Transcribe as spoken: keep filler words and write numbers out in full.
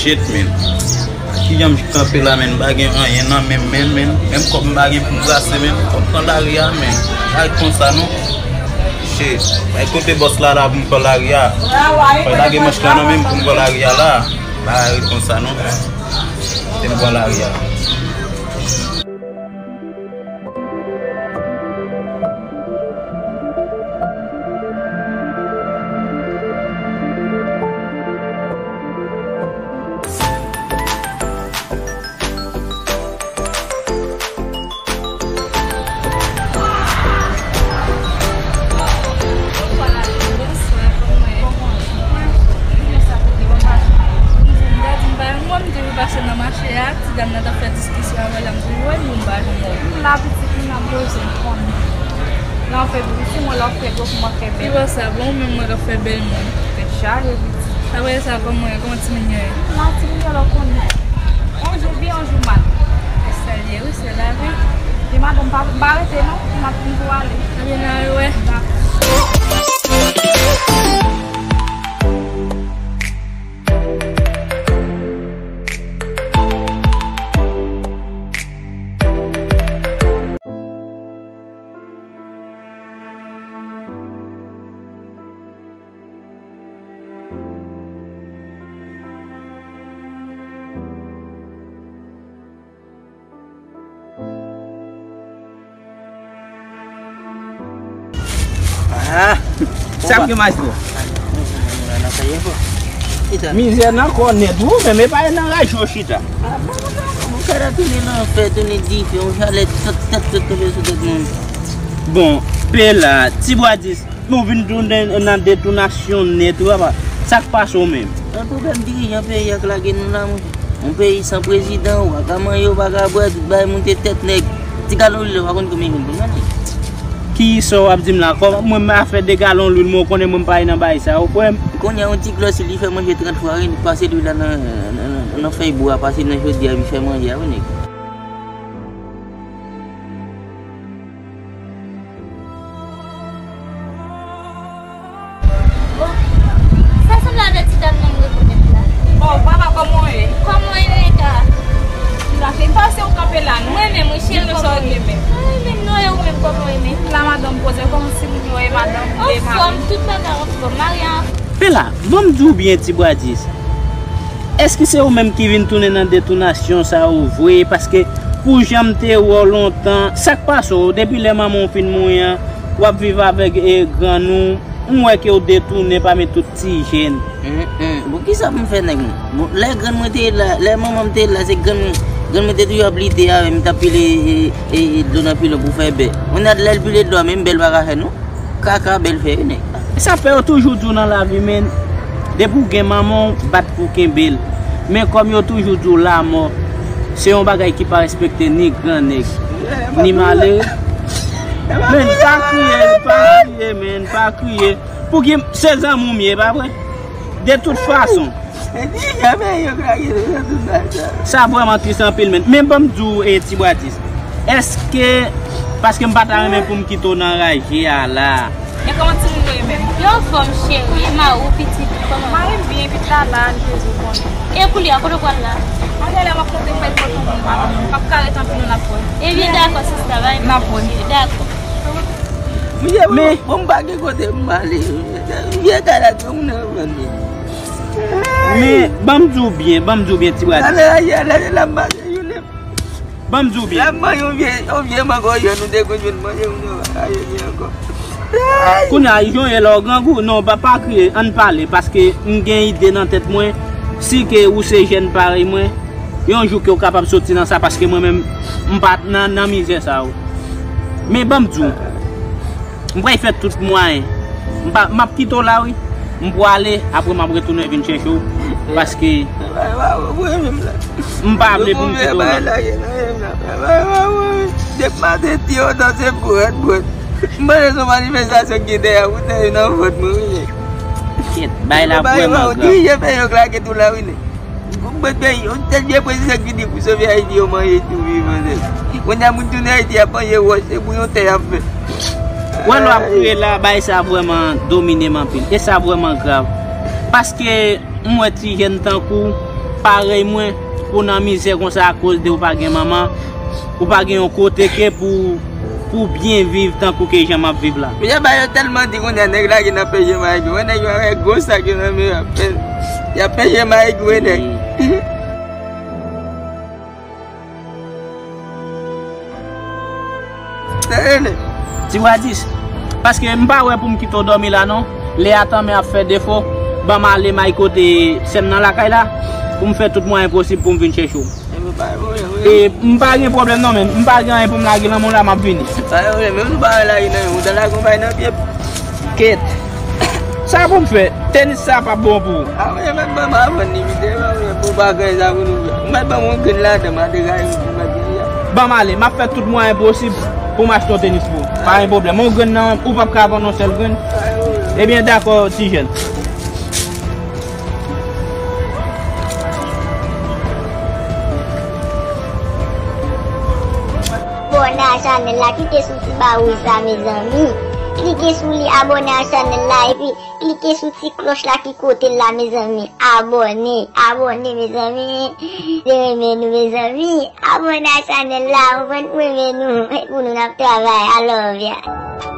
Shit, men. Kijan m kanpe la, men, m pa gen anyen nan men m, men, men, menm kòb m pa gen pou m brase, men, kòb pran lari a, men. Pa ret konsa, non. Shit. Bay kote bòs la, la, pou m pran lari a. Fò lage manch la nan men m pou m pran lari a, la. Pa ret konsa, non. Se m pran lari a. Mwen m te vin pase nan mache a, ti dam nan t ap fè diskisyon avè l, m di, "Wè, m pa janm wè w." M la pitit, m ap poze m konnen. Lè w fè pitit, mwen lè w fè gwo, kòman w fè bèl. Ki bò sa bon, men mwen k ap fè bèl mwen. Tèt chaje pitit. Apre sa, kòman, kòman timoun yo ye? Non, timoun yo la w konnen. On jou byen, on jou mal. Se sa l ye, wi, se lavi. Gen madanm pa, pa rete non, m ap vin pou ale. Ebyen, n a rewè. Dakò. Ah, sa ap gen maestro. Mizè nan kò nèt, ou menm, e pa nan raje w chita. Ah, bon, bon, bon, bon, kara tounen nan fè, tounen dife, yon chalè, tout tèt, tout tonbe sou tèt moun. Bon, Pela, Ti Bwa Dis, nou vin tounen nan detounasyon nèt, wi, papa. Sa k pase w menm? An pwoblèm dirijan peyi a k lage nou la, monchè. Yon peyi san prezidan, ou pa ka manje, ou pa ka bwè, tout bagay moute tèt nèg. Ti galon lwil la, ou pa konn konbyen moun pou mande. Ki sa w ap di m la? Kòman mwen m afè de galon lwil, mwen konnen mwen m pa nan bagay sa, ou kwè m? Kounye a yon ti klòs li fè manje trant fwa, wi, li pase lwil la nan, nan, nan, nan fèy bwa, pase nan chodyè, li fè manje a, wi, nèg. Oh, sa sanble avèk ti dam nan m rekonèt la. Oh, papa, kòman w ye? Kòman w ye, nèg la? Sa fè m pase w kanpe la, non? Mwen menm, wi, cheri, kòman w ye? Mwen menm, non, e ou menm, kòman w ye menm? La, madanm, poze, kòman timoun yo ye, madanm? Anfòm, tout bagay anfòm, mari a anfòm. Pela, ban m di w byen, Ti Bwa Dis. Èske se ou menm ki vin tounen nan detounasyon sa yo vre? Paske pou jan m te wè w lontan, sa k pase w depi lè manman w fin mouri an, w ap viv avèk, e, grann ou, m wè ke w detounen pami tout ti jèn. Hum, hum. Bon, kisa pou m fè, nèg mwen? Bon, lè grann mwen te la, lè manman m te la, se grann mwen, grann mwen te toujou ap lite avè m, t ap pile, e, e, e, dlo nan pilon pou fè bè. Kounye a, lè l pile dlo a, menm bè l pa ka fè, non. Kaka bèl fè, wi, nèg. Sa fè yo toujou di w nan lavi, men, depi w gen manman w, bat pou w kenbe l. Men kòm yo toujou di w lanmò, se yon bagay ki pa respekte ni gran nèg, ni malere. Men, pa kriye, pa kriye, men, pa kriye. Pouki se zanmi w m ye, pa vre? De tout fason. Sa vrèman tris anpil, men. Men ban m di w, e, Ti Bwa Dis. Èske, paske m pa ta renmen pou m kite w nan raje a la. Men kòman timoun yo ye menm? Yo anfòm, cheri. E mari w, pitit ou, kòman? Mari m byen, pitit la la, li bezwen konnen. E kounye a, kote w pral la? Antalè, m ap monte, m pral pote yon moun, madanm. M p ap ka ret anpil, non, n ap wè. Ebyen, dakò, sista, bay. N ap wè. Dakò. Monchè, bon, bon, m pa gen kote m ale. Vye kay la, tout moun nan vann li. Men, ban m di w byen, ban m di w byen, Ti Bwa Dis. Lè, lè, lè, lè, lè, m pase jounen. Ban m di w byen. Lè m manje yon vye, yon vye mango jòn, nou te konn jwenn manje, moun yo pa ka jwenn li ankò. Kounye a, jan w ye la, w grangou. Non, pa, pa kriye, ann pale, paske m gen ide nan tèt mwen. Si ke ou se jèn parèy mwen, yon jou ke w kapab soti nan sa, paske mwen menm, m pa nan, nan mizè sa yo. Men ban m di w, m pral fè tout mwayen. M pa, m ap kite w la, wi. M pwale, apre m ap retounen vin chèche w, paske m pa vle pou m kite w la. Depi maten ti otan se bwèt, bwèt. M panse se yon manifestasyon ki gen dèyè, ou te nan vant mwen, wi. Kèt, bay la vrèman grav. Dirije peyi yo k lage tou la, wi, nèg. Mwen te yon tèt vye prezidan ki di pou sove Ayiti, yo manje tou vivan, nèg. Kounye a moun tounen Ayiti ap manje wòch, se pou yon tè y ap fè. Wè, lè w ap kriye la, bagay sa vrèman domine m anpil. E sa vrèman grav. Paske m wè ti jèn tankou w, parèy mwen pou nan mizè konsa akoz de ou pa gen manman, ou pa gen yon kote ke pou pou byen viv tankou ke jan m ap viv la. Mesye, ba yo tèlman di kounye a nèg la gen nan peche mayik yo. Wè nèg yo avèk gwo sak yo nan men yo ap fè. Y ap peche mayik yo, wè nèg. Ti Bradis, paske m pa wè pou m kite w dòmi la non. Lè a tanmen ap fè defo, ban m ale may kote sè m nan lakay la pou m fè tout mwayen posib pou m vin chèche w. E m pa gen pwoblèm non, men m pa gen anyen pou m lage nan men w la, m ap vini. Pa gen pwoblèm, menm nou pa lage nan men w, ou ta lage yon bay nan pye m. Kèt. Sa pou m fè? Tenis sa p ap bon pou ou. A wi, mèt ban m avann li, vite, pou bagay sa pou nou fè. Ou mèt ban m yon grenn ladan m, a te gaye m pou mèt vini a. Ban m ale, m ap fè tout mwayen posib pou m achte yon tenis pou ou. Pa gen pwoblèm. Yon grenn nan, ou p ap ka vann yon sèl grenn? Ebyen, dakò, ti jèn. Abòne a chanèl la, klike sou ti ba wouj sa, mezanmi. Klike sou li, abòne a chanèl la, epi klike sou ti klòch la ki kote l la, mezanmi. Abòne, abòne, mezanmi. Se renmen nou, mezanmi. Abòne a chanèl la, ou konprann, mwen renmen nou. E pou nou, n ap travay. I love ya.